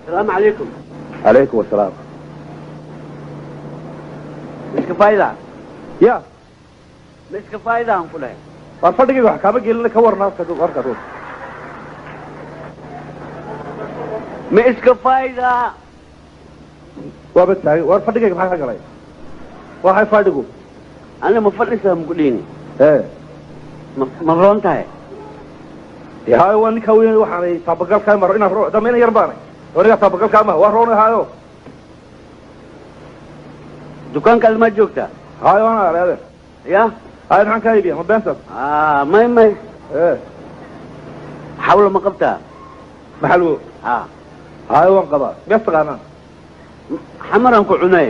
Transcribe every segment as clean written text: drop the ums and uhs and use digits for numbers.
Asalaamu calaykum. Calaykum asalaam. Ma iska faayda? Ya. Ma iska faayda aan ku dhahay? Waar fadhigayga wax kaama gelina, ka warna warka dhul. Ma iska faayda? Waaba taagay. Waar fadhigayga maxaa ka galay? Waxay fadhigu Ana ma fadhisaa maku dhihini. Ee Ma roon tahay? Dee haayo, waa ninkaa weyn, waxaanay taabagalkaa maro inaan ro dama ina yar baanay anigaa taabagalkaa maha, waa roonay haayo. Dukaankaas ma joogtaa? Haayo, ana aray adeer. Ya. Haayo, maxaan kaa iibiya? Ma beentaas? May may. Ee Xawlo ma qabtaa? Maxalwo? Ha. Haayo, waan qabaa. Miyaad taqaanaa? Xamaraan ku cunay.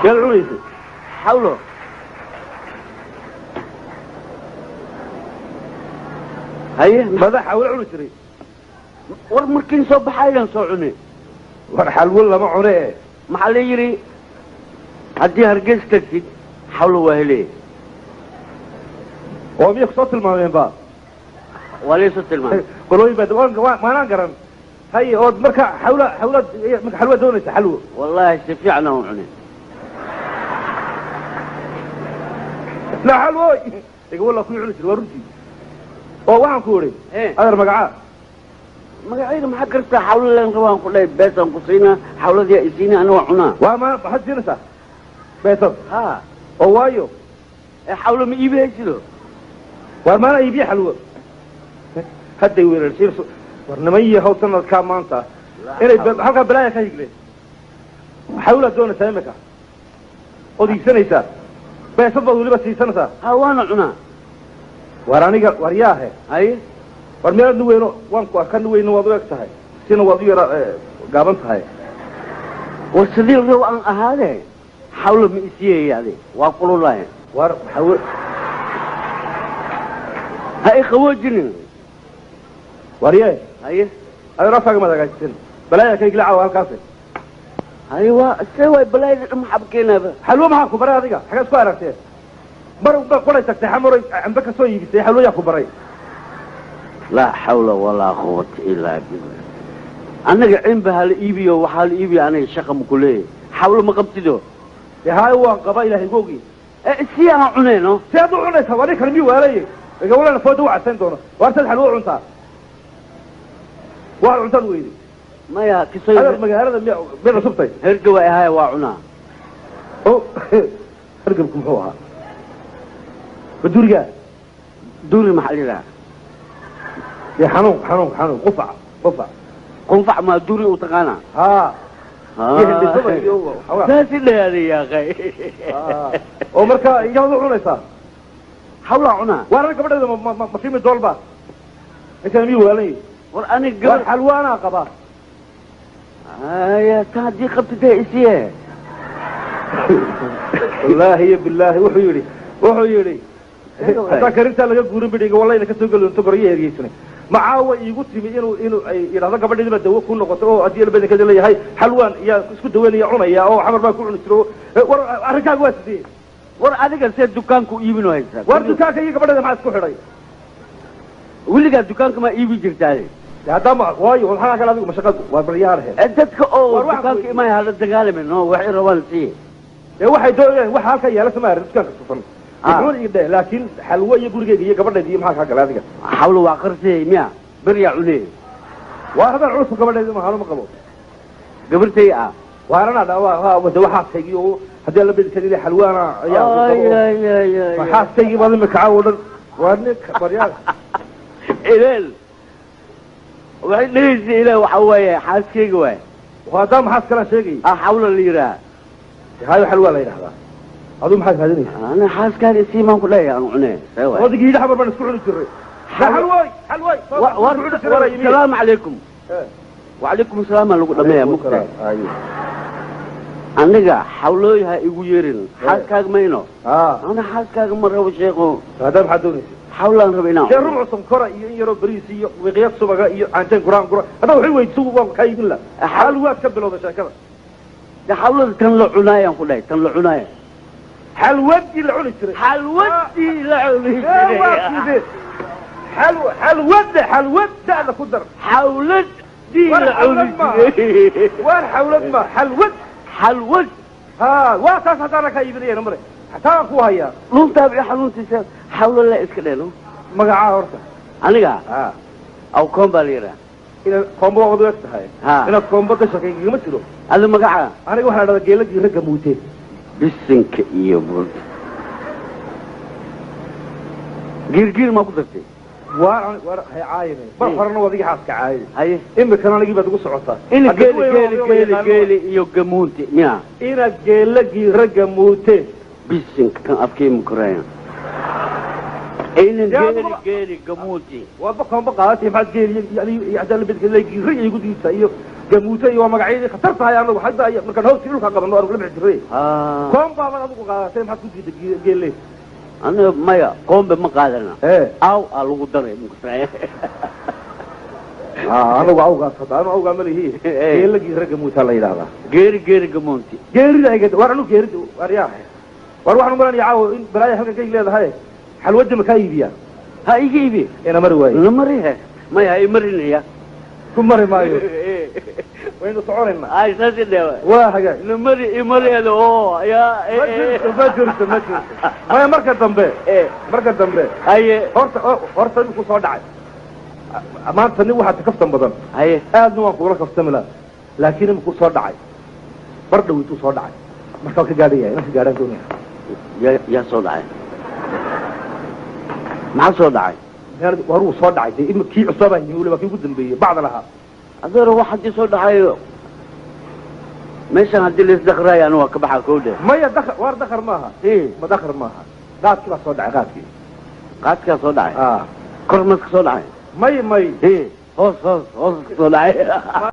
Miyaad cunaysa? Xawlo. Haye. Madax xawlo cuni jiray? War markiin soo baxayaan soo cunay. War xalwo lama cune e. Maxaa la yidhi, haddii Hargeys tagtid xawlo waa helaya. Oo miyay kusoo tilmaameen ba? Waa laysoo tilmaamay. Qolooyin baa maanaan garan. Haye, ood marka xawla xawlaad marka xalwa doonaysa, xalwo? Wallaahi si fiican aan u cunay. La xalwooy iga walla kuwii cuni jiray, waa runtii. Oo waxaan ku idhi, adeer, magacaa? Magacayda maxaa kartaa? Xawlo leen rabaan ku dhahay, beesaan ku siinaa, xawladiyaa isiina, ana waa cunaa. Waa ma maxaad siinaysaa beesad? Ha. Oo waayo. Ee xawlo ma iibi haysido? Waar maana iibiye xalwo hadday weerarsiinayso. War niman yahow, sanadkaa maanta inay halkaa balaaya ka higleen. Xawlaad doonaysaa imika ood iibsanaysaa, beesad baad weliba siisanaysaa. Ha, waana cunaa. Waar aniga war yaahe. Haye. War meelaad nuweyno waan ku arka, nuweyno waad u eg tahay, sina waad u yara gaaban tahay. War sidii raw aan ahaade, xawlo ma isiiyaya adi? Waa kululahay. War xawl Ha i qaboojinin. War yee. Haye. Adeer, afkaaga maad hagaajisan, balaaya ka higla caawa halkaasi. Haye, waa see waay balaayada dhan maxaaba keenaaba? Xalwo maxaa ku baray adiga? Xagee isku aragtee? Mar ba qoray tagtay xamaroy cambe ka soo iibisay, xalwo yaa ku baray? Laa xawla walaa quwata ilaa billah. Annaga cinba hala iibiyo, waxaa la iibiyo, aniga shaqa ma ku leeyahay. Xawlo ma qabtido? Dee haayo, waan qaba, ilaahay igu ogi. Ee si aan cunayno. Si aad u cunaysaa? Waa nin kale miyuu waalaye? Igawalana fooda u casayn doono. Waar saad xalwo u cuntaa? Waa cuntaad weyday. Maya kisoy. Adeer, magaalada miya mid cusubtay? Herga way ahaaya, waa cunaa. O hargabku muxuu ahaa? Ma durigaa? Duri maxaa la yidhaha? Dee xanuun xanuun xanuun, qufac qufac. Qunfac maa duri u taqaanaa? Haa, iyo hindhisada iyo waxoogaa saasi dhahaaday yaaqay. Oo marka iyaad u cunaysaa? Xawlaa cunaa. Waar aniga gabadheeda ma kimi doolba? Ninkan miyuu waalan yahay? War aniga waar gabar xalwo anaa qabaa. Haya, ta haddii qabtidee isiye. Wallaahi iyo bilaahi, wuxuu yidhi hataa karintaa laga guurin bidhiga wallayna ka soo geli doonto goryo hergeysanay. Macaawa iigu timi inuu ay yidhahdo gabadheedii baa dawo ku noqotay, oo haddii albadankeeda leeyahay xalwaan yaa isku daweynaya cunaya, oo xamar baa ku cuni jiro. War arrinkaaga waa sidee? War adiga see dukaanku iibin haysaa? War dukaanka iyo gabadheeda maxaa isku xidhay? Weligaa dukaanka maa iibin jirtaa? Dee haddaa waayo maxaa kale adigu mashaqadu waa baryaarahe. Ee dadka oo War waxaan dukaanka ku imay hala dagaalamin, no waxay rabaan sii. Dee waxay doonayaan waxa halka yaala sama arrin dukaanka sufan. Wuxuun ii dheh, laakiin xalwo iyo gurigeyga iyo gabadheeda iyo maxaa kaa galay adiga? Xawlo waa qarsiyay miya? Beryaa cunee. Waa haddaan culusu gabadheeda mahano ma qabo. Gabartay ah. Waarana dha waa de waxaaskaygii oo haddii alla bedkeeda xalwaana ayaa Ay ay ay ay. Xaaskaygii baad imika caawo dhan waa ninka baryaar. Ileel waxay dhehaysa, ileel waxa waaye xaaskayga waay. Haddaa maxaas kalaan sheegay? Ah, xawlo la yidhaha. Hayo, xalwaa la yidhahdaa. Adigu maxaad raadinaysaa? Ana xaaskaaga isii maan ku leeyahay, aan cunee see waay. Odigii yidhi xamar baan isku cuni jiray. Xalwooy xalwooy War isku cuni jiray baa yimi. Salaamu calaykum. Wacalaykum asalaam aa lagu dhameeya mugta. Aniga xawlooy ha igu yeerin, xaaskaaga mayno. Ana xaaskaaga ma rabo, sheekho. Haddaa maxaad doonaysa? Xawlaan raba inaan dee cuno. Rubuc sonkora iyo in yaroo bariis iyo wiqyad subaga iyo caanteen guraan gura haddaa waxay weydiso waan kaa iibin la xalwaad ka bilowda sheekada. Dee xawlada tan la cunaayaan ku dhahay, tan la cunaaya. Xalwadii la cuni jiray. Xalwadii la cuni ee waa jiray. sidee? Xalwadda xalwaddaada ku dar. Xawlad. Dii la War cuni xawlad ma. jiray. Waar xawlad ma xalwad. Xalwad. Ha, waa taas haddaana kaa iibinayana mare xataa waan ku hayaa. Luntaaba iyo xanuuntiisa xawlo la iska dheeno. Magacaa horta? Aniga ha aw koon baa la yidhaha. Inaad koombo waa wada eg tahay. Ha. Inaad koombo gasha kaygama jiro. Adi magaca? Aniga waxaa la dhahdaa geelagii ragga muute. Bisinka iyo burda giirgiir maa ku dartay? Waar waar hay caayine, bar horena waad iga xaaska caayay. Haye. Imikana anigii baad igu socotaa. Ina Hadda geeli kuwii geeli waa la geeli yaqaano. Geeli iyo gamuunti miya? Inaad geelagii ragga muute. Bisinka kan afkii makoraya inan Yaa geeli adigu- geeli gamuunti. Waadba koombo qaadatay, maxaad geeli iyo haddaan la bedkelay giirra iyo igu diidta iyo gamuute iyo waa magacyadii khatar tahay. Anagu hadda iyo markaan hawskii dhulka qabano aanu kula bixi jiray. Ah. Koombaabaad adigu qaadatay, maxaad ku diidda geelle? Aniga maya, koombe ma qaadana. Ee aw aa lagu daray makoraya. Anagu awgaas hadda anu awgaa ma lihi. Eh. Geelagii ragga muutaa la yidhaahdaa. Geeri geeri gamuunti. Geerida ay waar anu geerida waar yaa waar waxaan umalanaya caawa in balaaya halkan kay leedahay. Xalwadda ma kaa iibiyaa? Ha iga iibi. Ina mari waayo. Na mari he, maya ha imarinaya. Ku mari maayo, waynu soconaynaa. Ay saasi dhewa. Waa hagaag. Na mari imariyada oo yaa. Ma jirto, ma jirto, ma jirto, maya. Marka dambe. Eh. Marka dambe. Haye. Horta horta iminku soo dhacay maanta nin waxaad kaftan badan. Haye. Aadna waan kuula kaftami lahaa, laakiin iminku soo dhacay bar dhow intuu soo dhacay marka waan ka gaadhaya, inaan ka gaadhaan doonaya. Yaa soo dhacay? Maxaa soo dhacay? War uu soo dhacay dee kii cusbaa baan yimi, weliba kii ugu dambeeyey bacda lahaa. Adeero, wax haddii soo dhacayo meeshan haddii laisdaqraayo anu waa ka baxaa kowdhe. Maya, dakar waar dakar maaha. Ma dakar maaha, qaadkii baa soo dhacay, qaadkii. Qaadkaa soo dhacay? Ah. Kor maska soo dhacay? May may. Hoos hoos hoos ka soo dhacay.